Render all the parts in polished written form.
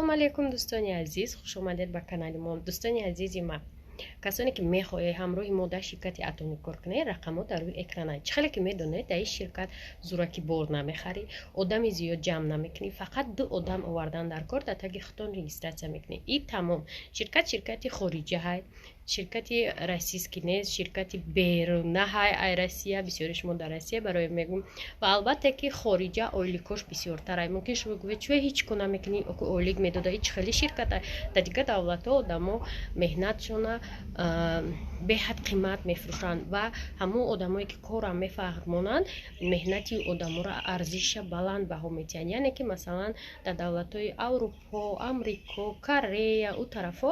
Ассалому алайкум, дӯстони азиз, хушомадед ба канали мо. Дӯстони азизи ма, касоне ки мехоҳед ҳамроҳи мо дар ширкати Атомӣ кор кунед, рақамҳо дар рӯи экрананд. Чӣ хеле ки медонед, дар ин ширкат зӯракӣ бор намехарӣ, одами зиёд ҷамъ намекунӣ, фақат ду одам овардан дар кор, дар таги худтон регистрация мекунӣ и тамом. Ширкат ширкати хориҷа ҳай, ширкати российский нест, ширкати беруна ҳай, ай Россия. Бисёри шумо дар Россия, барои мегӯм. Ва албатта ки хориҷа ойликош бисёртар ай. Мумкин шумо гӯед, чӯ ҳеҷ ко намекунӣ, ойлик медода, ҳеҷ хеле ширкат. Дар дигар давлатҳо одамо меҳнатшона беҳад қимат мефурӯшанд ва ҳамон одамое ки корам мефаҳмонанд, меҳнати одаморо арзиша баланд баҳо метиҳанд. Яъне ки масалан дар давлатҳои Аврупо, Амрико, Корея, ӯ тарафҳо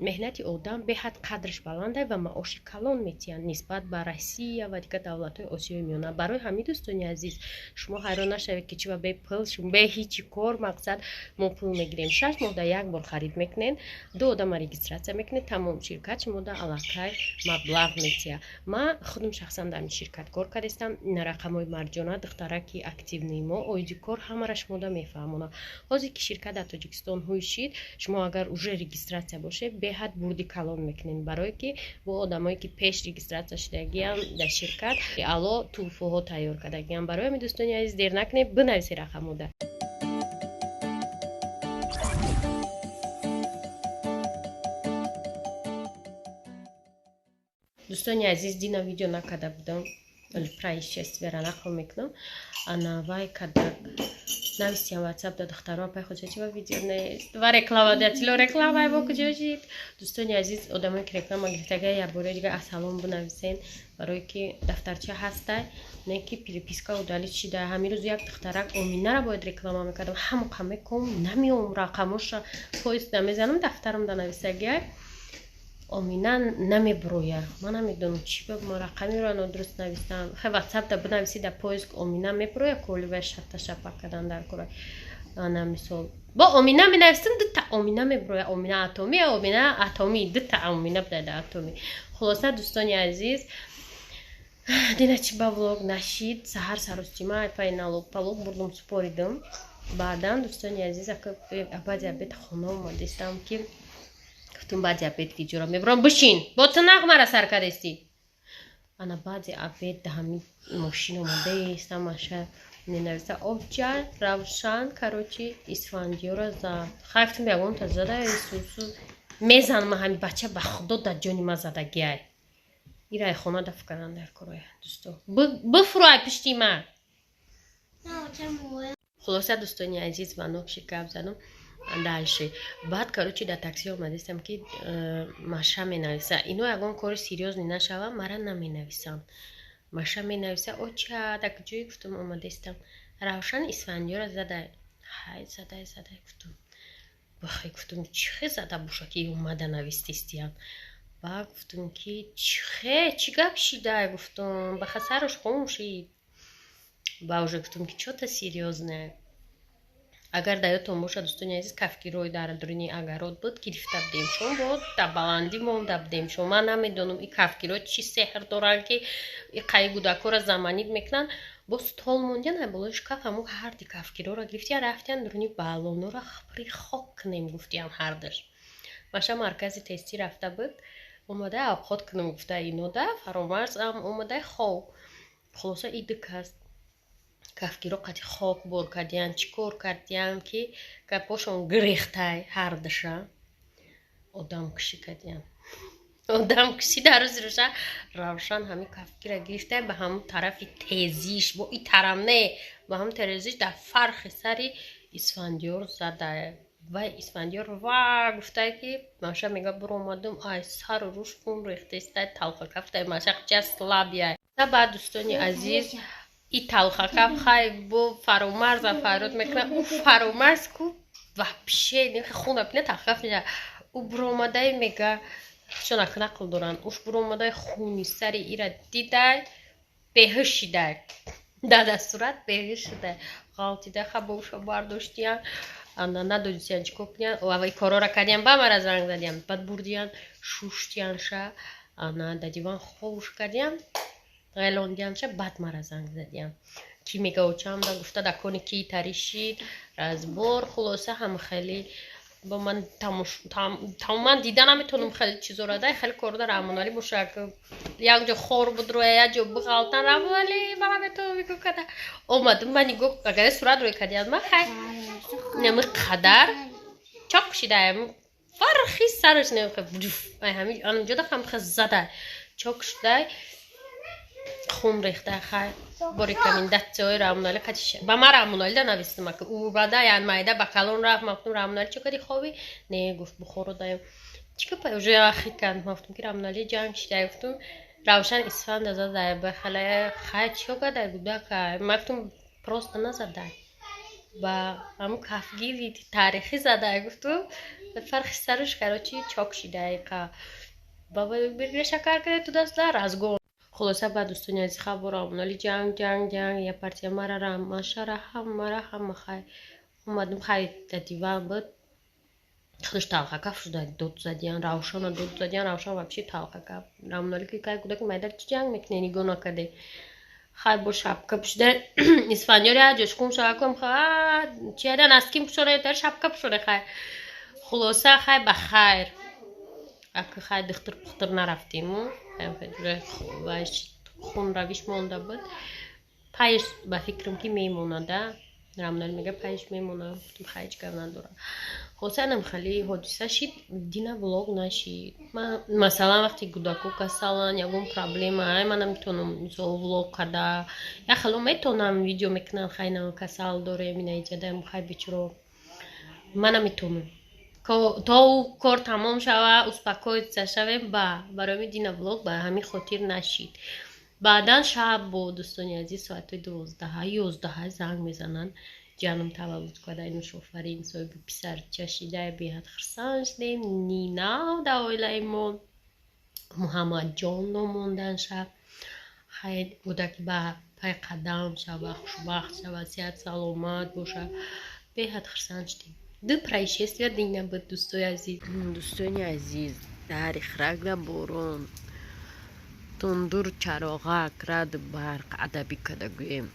меҳнати одам беҳад қадраш баланда ва маоши калон метиҳанд нисбат ба Россия ва дигар давлатҳои Осиёи Миёна. Барои ҳамин, дӯстони азиз, шумо ҳайрон нашавед, ки чива бе пул, бе ҳичи кор, мақсад, мо пул мегирем. 6 моҳ дар як бор харид мекунед, ду одама регистрация мекунед, тамом, ширкат шумода аллакай маблағ метиҳад. Ман худам шахсан дар ин ширкат кор кардастам. Рақамҳои Марҷона, духтараки активный мо, оиди кор ҳамаро шумода мефаҳмонад. Ҳозир ки ширкат дар Тоҷикистон ҳуй шид, шумо агар уже регистрация бошед, беҳад бурди калон мекунед, барое ки бо одамое ки пеш регистрация шудагиам дар ширкат ало тӯҳфаҳо тайёр кардагиам. Барои ҳамин, дӯстони азиз, дер накунед, бинависед рақамода. Дӯстони азиз, дина видео накарда будам, происшествие ра нақл мекунам. Ана вай када нависиям ватсап да духтаро: «Апай хоҷа, чива видео нест?» Ва реклама датило, реклама бо куҷо шид? Дӯстони азиз, одамое ки реклама гирифтага, як бори дига ассалом бинависен, барое ки дафтарча ҳастай, не ки переписка удалить шида. Ҳамин рӯз як духтарак Оминара бояд реклама мекардам, ҳамоқа меком намеом, рақамоша поиск намезанам, дафтарам да нависагиай, Омина намеброя. Ман намедонам чӣ ба ма рақамеро нодуруст навистам. Хе, ватсап да бинависи, да поиск Омина меброя, коливай шатта шапак кардан дар кора. Ана мисол бо Омина менависам, дута Омина меброя: Омина Атоми, Омина Атоми, дута Омина буда Атоми. Хулоса, дӯстони азиз, дина чӣ ба влог нашид? Саҳар саростима пай налог палог бурдум, супоридам. Баъдан, дӯстони азиз, баъди обед хона омадистам, ки гуфтум баъди обед видеоро мебурам. Бишин, бо ту нағ мара сар кардестӣ. Ана баъди обед да ҳамин мошин омадаестам, аша менависа: «Обҷа, Равшан, короче, Исфандиёра зад». Хай, гуфтум, ягонта зада сусу мезанам ҳами бача, ба худо, дар ҷони ма задагиай. Ирай хона даф кардан дар короя. Дӯсто, бифурӯай пишти ма. Хулоса, дӯстони азиз, звонок ши, гап задам. Дальше баъд, короче, дар такси омадистам, ки Маша менависа. Ино ягон кори серьёзный нашава, мара наменависанд. Маша менависа: «Оча, дар куҷое?» Гуфтум, омадистам. «Равшан Исфандиёра зада». Ҳай, задай, задай, гуфтум. Бахай, гуфтум, чихе зада боша, ки омада навистистиян? Ба гуфтум, ки чихе, чӣ гап шидай? Гуфтум, ба хасарош хом шид. Ба уже гуфтум, ки чё-то серьёзное. Агар дар ёдтон бошад, дӯстони азиз, кафгирҳои дар дуруни огород буд, гирифта будем шон, бо дар баландӣ монда будем шон. Ман намедонам, и кафгирҳо чӣ сеҳр доранд, ки и қаи гудакҳоро заманид мекунанд. Бо стол мондиан, ай болои шкаф ҳамун ҳарди кафгирҳоро гирифтиян, рафтиян дуруни баллонҳоро хапри хок кунем гуфтиям ҳардаш. Маша маркази тестӣ рафта буд, омада авқот кунам гуфта, инода Фаромарзам омада хов. Хулоса, иди кас кафгиро қати хок бор кардиян, чӣ кор кардиян, ки гапошон гирехтай ҳардуша. Одамкушӣ кардиян, одамкушӣ. Дар рӯзи рӯша Равшан ҳамин кафгира гирифтай, ба ҳамун тарафи тезиш, бо и тарам не, ба ҳамун терезиш дар фархи сари Исфандиёр зада. Вай Исфандиёр ва гуфтай, ки Маша мега, биромадум, ай сару рӯш хун рехтестай, талхакафтай. Маша ча слабый. Баъд, дӯстони азиз, и талхакаф хай бо Фаромарза фарёд мекунад. Ӯ Фаромарз ку вообще хуна бина, талхакаф меша. Ӯ биромадай, мега, чунак нақл доранд, уш биромадай, хуни сари ира дидай, беҳуш шидай, дар дастурат беҳуш шидай, ғалтида, хабоша бардоштиян, ана надодисиян чӣ кор куниян. Ва корора кардиян, ба мара занг задиян. Баъд бурдиян, шуштиянша, ана дар диван ховуш кардиян, ғелондиянша. Баъд мара занг задиян, ки мега, очамда гуфта, дар кони ки таришид. Разбор, хулоса, ҳам хеле бо ман тамоман дида наметонам хеле чизора да, хеле корда. Раҳмоналӣ боша, як ҷо хор буд, роя як ҷо биғалтан. Раҳмоналӣ, ман наметонам нигоҳ када омадам, ман нигоҳ агаре сурат рӯй кардиям, ман хай нами қадар чоқ шидаям, фархи сараш ҳаминҷода ҳам зада чок шудай, хун рехта. Хай, бо рекомендатсияҳои Раҳмоналӣ ба ман Раҳмоналида навистам, ки ӯ бада ян майда ба калон рафт. Ман гуфтам: «Раҳмоналӣ, чӣ кади хоби?» «Не», гуфт, «Бухоро даем». Чӣ ка уже хит кард. Ман гуфтам, ки Раҳмоналӣ ҷанг шидай. Гуфтам, Равшан Исфанда задай ба хеле. Хай, чӣ кадай гудака? Ман гуфтам, просто назадай, ба ҳамун кафгири таърихӣ задай. Гуфту, фархи сараш, короче, чок шидай, қа биргира шакар кадай ту даста разгон. Хулоса, ба дӯстони азиз, хабор Раҳмоналӣ ҷанг, ҷанг, ҷанг, я партия мара, рамашара, ҳамара, ҳама. Хай, омадем, хай, да диван буд, худаш талхакаф шуда, дод задиян Равшана, дод задиян Равшан, вообще талхакаф. Раҳмоналӣ ки кай кӯдаки майда чӣ ҷанг мекунӣ, нигоҳ накарде. Хай, бо шапка пӯшида Исфандиёр як ҷош хун шава кум чиада носки пӯшоне, шапка пӯшоне. Хай, хулоса, хай, ба хайр, ака, хай, духтур пухтур нарафтиму хунравиш монда буд пайш, ба фикрам, ки мемонада. Рамнал мега, пайш мемона. Гуфтам, хай, ҳеҷ гап надора. Хулоса, анам хеле ҳодиса шид, дина влог нашид. Масалан, вақте кӯдако касалан, ягон проблема, ай, ман наметавонам, мисол, влог карда, як хело метавонам, видео мекунам. Хай, на касал дорем, ина иҷадаем, хай, бечоро, ман наметавонам то ӯ кор тамом шава, успокоиться шавем. Ба барои дина влог ба ҳамин хотир нашид. Баъдан шаб бо дӯстони азиз, соатҳои 12, 11 занг мезананд, ҷанум таваллуд карда, нушофарин соҳиби писарча шида. Беҳад хурсанд шудем. Нинав дар оилаи мо Муҳаммадҷон ном мондан шаб. Хайр, кӯдаки ба пай қадам шава, хушбахт шава, сиҳат саломат боша. Беҳад хурсанд шудем. Ду происшествия дина буд, дӯстои азиз. Дӯстони азиз, дари храгда борон, тундур, чароғак, раду барқ, адабӣ када гӯем.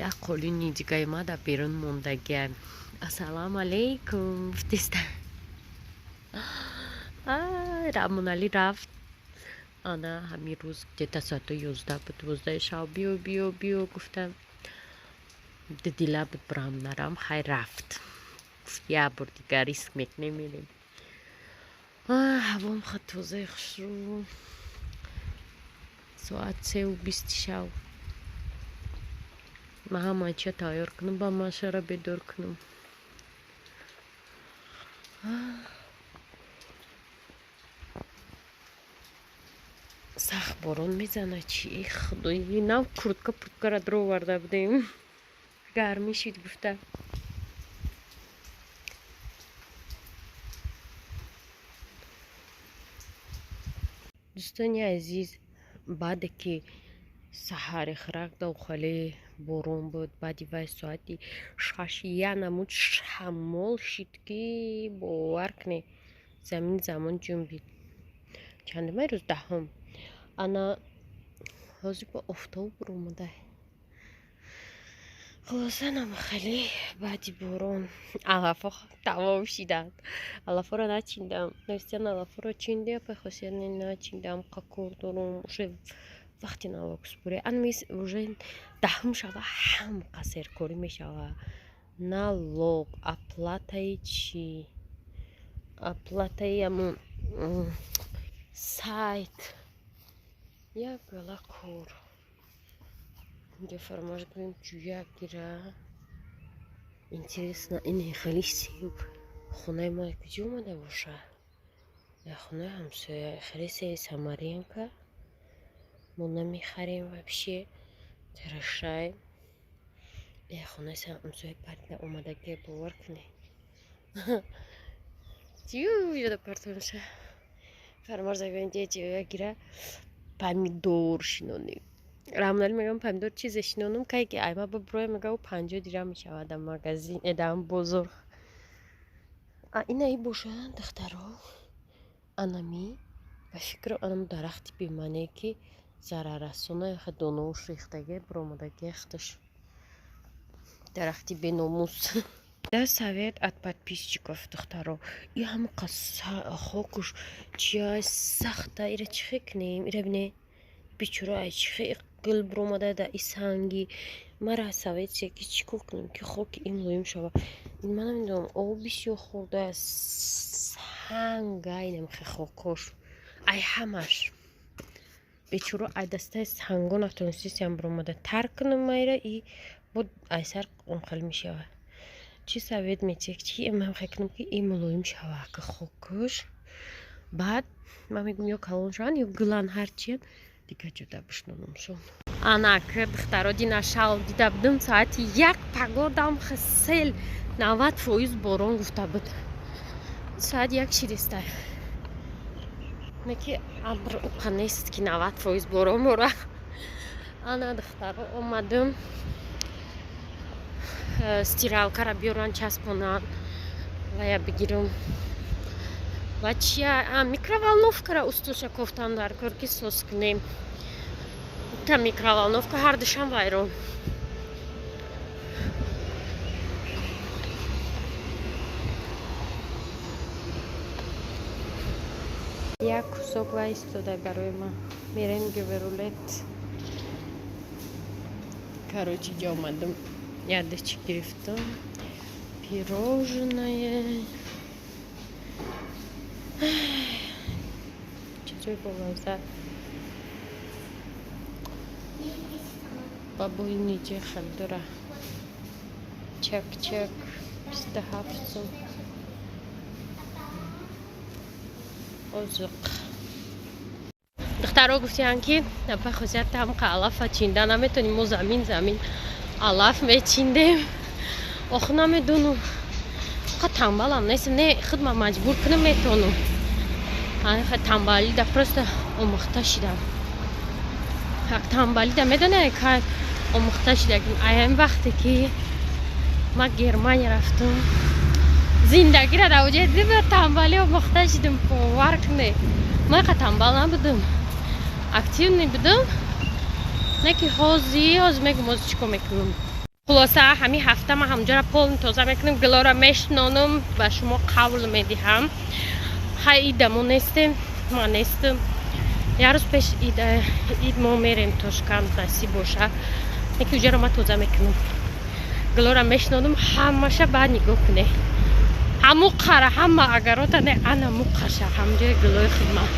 Як қолини дигаи ма дар берун мондагиам. Ассалому алейкум гуфтеста. Раҳмоналӣ рафт, ана ҳамин рӯз где-то соати 11 буд, 12-и шаб, биё, биё, биё гуфтам. Дудила буд, бирам, нарам. Хай, рафт, гуфт, як бор дигар риск мекунем, мерем. Ҳавом ха тозаи хушрӯ, соат 3:20 шав. Ман ҳама чия тайёр кунам, ба Машара бедор кунам. Сахт борон мезана, чи худои, нав куртка пурткара дуроварда будем, гармӣ шид гуфта. Дӯстони азиз, баъде ки саҳари хирак дохали борон буд, баъди вай соати 6 як намуд шамол шид, ки бовар кунед, замин замон ҷунбид. Чандумаи рӯз? 10-ум. Ана ҳозир бо офтоб буромада. Хулоса, нам хеле баъди борон алафо тамом шиданд. Алафоро начиндам. Навистиан, алафоро чинди, апай Хосият? Начиндам, какор дорум, уже вақти налогсупорӣ анмис, уже 10-ум шава, ҳамқа серкорӣ мешава. Налог, оплатаи чӣ, оплатаи амун сайт, як гала кор. Инҷо фармош гӯем, ҷӯя гира. Интересно, ин хеле себ хонаи мо куҷо омада боша? Хонаи ҳамсоя хеле себи самаренка. Мо намехарем вообще, тарашай. Хонаи ҳамсоя парида омадагия, бовар кунед. Ҷӯяда партонша. Фармош загӯем, ҷӯя гира, помидор шинонем. Раҳмоналӣ мегӯям, помидор чизе шинонум, кай ки айма биброя, мега, ӯ 50 дирам мешавад дар магазин, дар бозор. Инаи бошад, духтаро, анами ба фикрам анам дарахти бемаъне, ки зараррасона, доноуш рехтагия, биромадагия, худаш дарахти беномус. Да совет от подписчиков, духтаро. И ҳамақа хокуш чия сахта, ира чӣ хе кунем? Ира бине, бичура ай чӣ хе гул биромада да и санги. Мара совет че ки чӣ кор кунем, ки хоки ин мулоим шава. Ман намедонам, об бисёр хӯрда, санга инамхе хокош. Ай ҳамаш. Бечуро ай дастаи сангон натонистисиям биромада. Тар кунам майра и бо ай сар онхел мешава. Чӣ совет метиҳед, чӣ ман хе кунам, ки ин мулоим шава ки хокуш? Баъд ман мегӯям, ё калон шаванд, ё гулан, ҳарчиян дига ҷуда бишнонамшон. Анак, духтаро, дина шал дида будам, соати 1 пагодам сел 90% борон гуфта буд. Соат 1 шидистай. Не ки абр уқа нест, ки 90% борон бора. Ана, духтаро, омадам стиралкара биёран, часпонан вая бигирам. Ва чия, микроволновкара устуша кофтан дар кор, ки сос кунем. Та микроволновка ҳардушам вайрон. Як кусок вай истода барои ман. Мерем геверулет. Короче, ҷо омадам. Ядычи гирифтам. Пирожное. Чизои бомазза. Бабои ниҷа хел дора. Чак-чак 27 сом. Озиқ. Духтаро гуфтиянд, ки апа Хосият ҳамқа алафа чинда наметонем, мо замин замин алаф мечиндем. Ох, намедонам. Қа тамбалам нестам, не, худма маҷбур кунам метонам. Ха, тамбалида просто омӯхта шидам. Ак тамбалида медонед кай омӯхта шидагим? Ай ҳамин вақте ки ман Германия рафтам, зиндагиро дар оҷа дидам, тамбалӣ омӯхта шидам, бовар кунед. Ман қа тамбал набудам, активный будам, не ки ҳозир мегӯм, ҳозир чӣ кор мекунам. Хулоса, ҳамин ҳафта ман ҳамҷоро полный тоза мекунам, гилоро мешинонам, ба шумо қавл медиҳам. Хай, ида мо нестем, ман нестам. Як рӯз пеш ид мо мерем Тошканд, насиб боша. Неки уҷаро ман тоза мекунам. Гилоро мешинонам, ҳамаша баъд нигоҳ кунед. Ҳаму қара, ҳама агарота не, ана муқаша, ҳамҷои гилои хидмат.